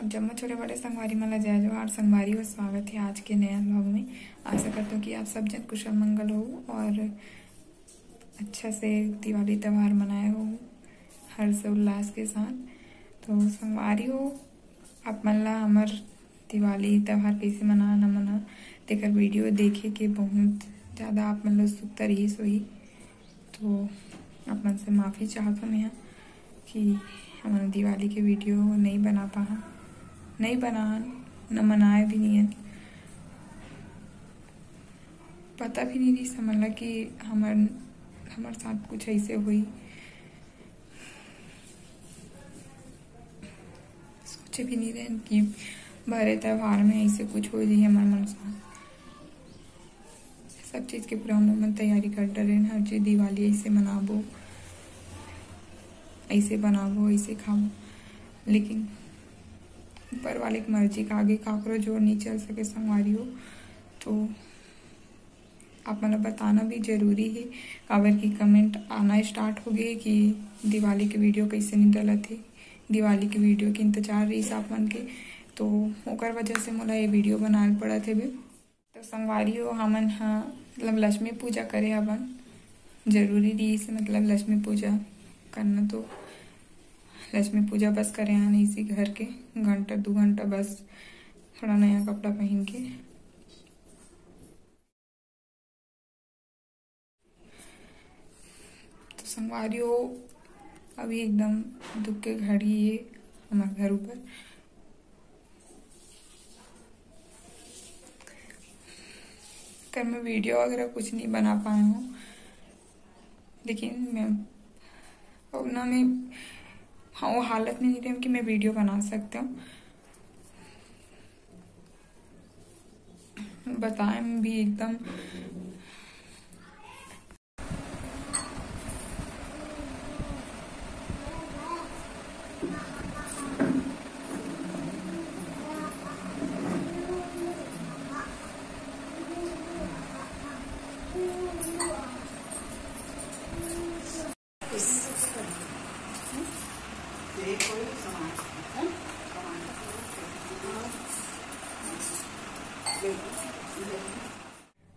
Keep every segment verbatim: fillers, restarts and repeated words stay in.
अब जम्मो छोटे बड़े संगवारी मन ला जय जोहार। संगवारी हो, स्वागत हे आज के नया vlog में। आशा करत हों कि आप सब झन कुशल मंगल हो और अच्छा से दिवाली त्योहार मनाए हो हर्ष उल्लास के साथ। तो संगवारी हो, आप मन ला हमर दिवाली त्योहार कइसे मना न मना, तेकर video देखे के बहुत ज़्यादा आप मन ला उत्सुकता रहिस होही। तो आप मन से माफ़ी चाहत हों मैं कि हमन दिवाली के video नइ बना पाहन, नइ बनान, न मनाए भी नइ हन। पता भी नइ रहिस हमन ला कि हमर, हमर साथ कुछ अइसे होही। सोचे भी नइ रहेन कि भरे त्योहार में अइसे कुछ हो जाही हमर मन साथ। सब चीज के पूरा हमन तैयारी कर डरेन, हर चीज दिवाली अइसे मनाबो, अइसे बनाबो, अइसे खाबो, लेकिन ऊपर वाले के मर्जी के आगे काकरो जोर नइ चल सके संगवारी हो। तो आप मन ला बताना भी जरूरी हे, काबर कि comment आना start हो गे कि दिवाली के video कइसे नइ डलत हे। दिवाली के video के इंतजार रहिस आप मन के, तो ओकर वजह से मोला ये video बनाए ल पड़त हे। तो संगवारी हो, हमन ह मतलब लक्ष्मी पूजा करे हवन, जरूरी रहिस, मतलब लक्ष्मी पूजा करना, तो लक्ष्मी पूजा बस करे हन इसी घर के घंटा दू घंटा बस, थोड़ा नया कपड़ा पहन के। तो संगवारी हो, अभी एकदम दुख के घड़ी हे हमर घर ऊपर। कर मैं video वगैरह कुछ नइ बना पाए हों, लेकिन मैं, अब ना मैं, हाँ, वो हालत में नइ रहेन कि मैं video बना सकत हों। बताए में भी एकदम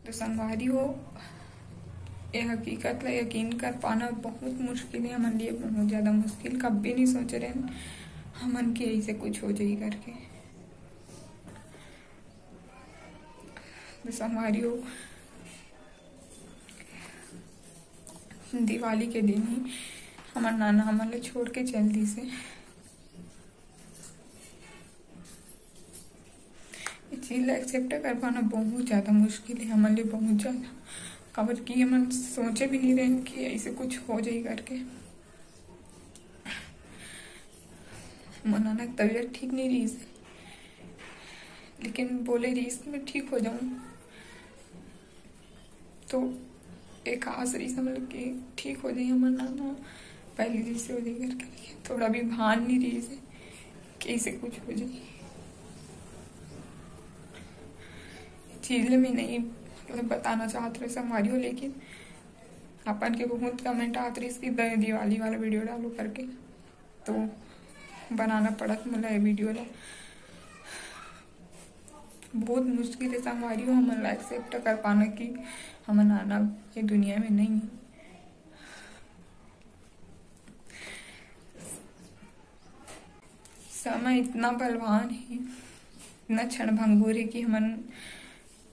तो संगवारी हो, ये हकीकत ला यकीन कर पाना बहुत मुश्किल हे, हमन लिए बहुत ज्यादा मुश्किल। कभी नइ सोचे रहेन हमन के अइसे कुछ हो जाही करके। तो संगवारी हो, दिवाली के दिन ही हमर नाना हमन ला छोड़ के चल दिस हे। ये चीज ला accept कर पाना बहुत ज्यादा मुश्किल हे हमन लिए, बहुत ज्यादा, काबर कि हमन सोचे भी नइ रहेन कि अइसे कुछ हो जाही करके। मोर नाना के तबीयत ठीक नइ रहिस हे, लेकिन बोले रहिस कि मैं ठीक हो जाहूँ। तो एक आस रहिस हमन ला कि ठीक हो जाही हमर नाना, पहले जइसे हो जाही करके। थोड़ा भी भान नइ रहिस हे कि अइसे कुछ हो जाही। चीज ला मैं नइ, मतलब, बताना चाहत रहें संगवारी हो, लेकिन अपन के बहुत comment आत रहिस कि द-, दिवाली वाला video डालो करके, तो बनाना पड़त मोला ये video ला। बहुत मुश्किल हे संगवारी हो हमन ला accept कर पाना कि हमर नाना ये दुनिया में नइ हे। समय इतना बलवान हे, इतना क्षणभंगुर हे कि हमन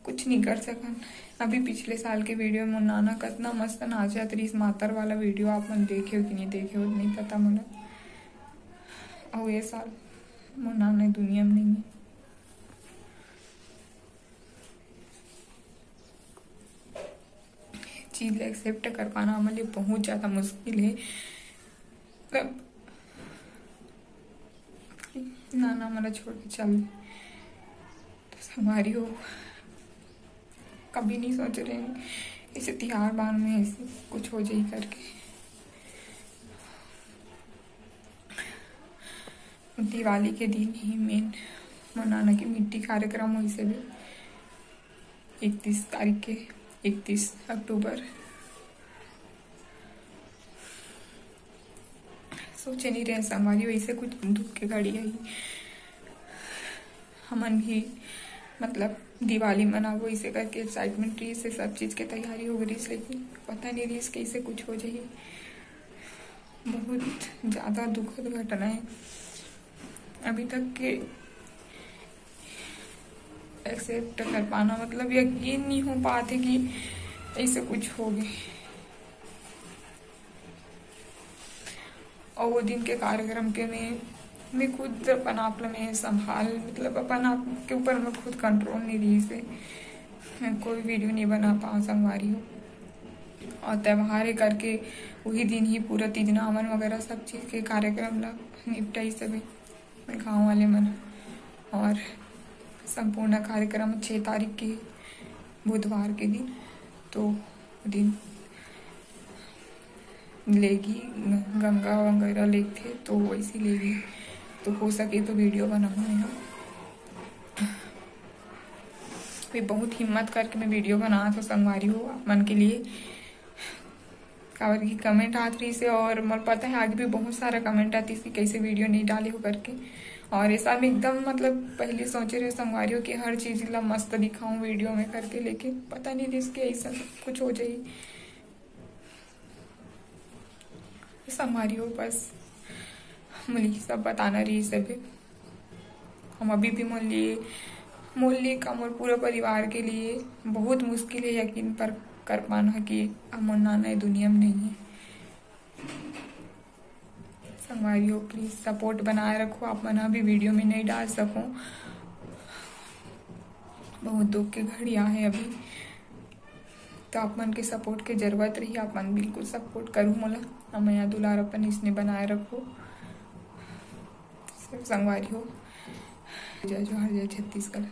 कुछ नइ कर सकन। अभी पिछले साल के video में नाना कतना मस्त नाचत रहिस, मातर वाला video आप मन देखे हो कि नइ देखे हो, नइ पता मोला। अउ ये साल मोर नाना दुनिया में नइ हे। चीज ला accept कर पाना हमन लिए बहुत ज्यादा मुश्किल हे। मतलब, नाना मोला छोड़ के चल दे। तो संगवारी हो, कभी नइ सोचे रहेन अइसे तिहार बार में अइसे कुछ हो जाही करके। दिवाली के दिन ही main मोर नाना के मिट्टी कार्यक्रम होइस हे इकतीस तारीख के, इकतीस अक्टूबर। सोचे नइ रहें संगवारी हो अइसे कुछ दुख के घड़ी आही। हमन भी मतलब दिवाली मनाबो, इसे करके एक्साइटमेंट रहिस हे, सब चीज़ के तैयारी हो गई रहिस, लेकिन पता नहीं रहिस कैसे कुछ हो जाही। बहुत ज़्यादा दुखद घटना है। अभी तक के एक्सेप्ट कर पाना, मतलब यकीन नहीं हो पाते कि ऐसे कुछ हो गए। और वो दिन के कार्यक्रम के में मैं खुद अपन आप ला मैं संभाल, मतलब अपन आप के ऊपर मैं खुद कंट्रोल नहीं रहिस हे, मैं कोई वीडियो नहीं बना पाऊँ संगवारी हो। और त्यौहार हे करके वही दिन ही पूरा तीजनावन वगैरह सब चीज़ के कार्यक्रम ला निपटाई सबे मैं गाँव वाले मन। और संपूर्ण कार्यक्रम छः तारीख के बुधवार के दिन, तो वो दिन लेगी गंगा वगैरह लेगथे, तो वैसे लेगी, तो हो सके तो वीडियो बनाऊँ मैं। मैं बहुत हिम्मत करके मैं वीडियो बनात हों संगवारी हो आप मन के लिए, काबर कि कमेंट आत रहिस हे और मोला पता है आगे भी बहुत सारा कमेंट आतिस कि कैसे वीडियो नहीं डाले हो करके। और ये साल मैं एकदम मतलब पहले सोचे रहे संगवारी हो कि हर चीज़ ला मस्त दिखाऊँ वीडियो में करके, लेकिन पता नहीं रहिस कि ऐसा सब कुछ हो जाही। संगवारी हो बस मोला सब बताना रहिस हे। हम अभी भी मोर लिए, मोर लिए का मोर पूरा परिवार के लिए बहुत मुश्किल है यकीन पर कर पाना कि अब मोर नाना ये दुनिया में नहीं है। संगवारी हो प्लीज सपोर्ट बनाए रखो, आप मन अभी वीडियो में नहीं डाल सको, बहुत दुख के घड़ी आहे अभी। तो आप मन के सपोर्ट के जरूरत रही, आप मन बिल्कुल सपोर्ट करू मोला, अउ मया दुलार अपन इसने बनाए रखो। सब संगवारी हो, जय जोहार, जय छत्तीसगढ़।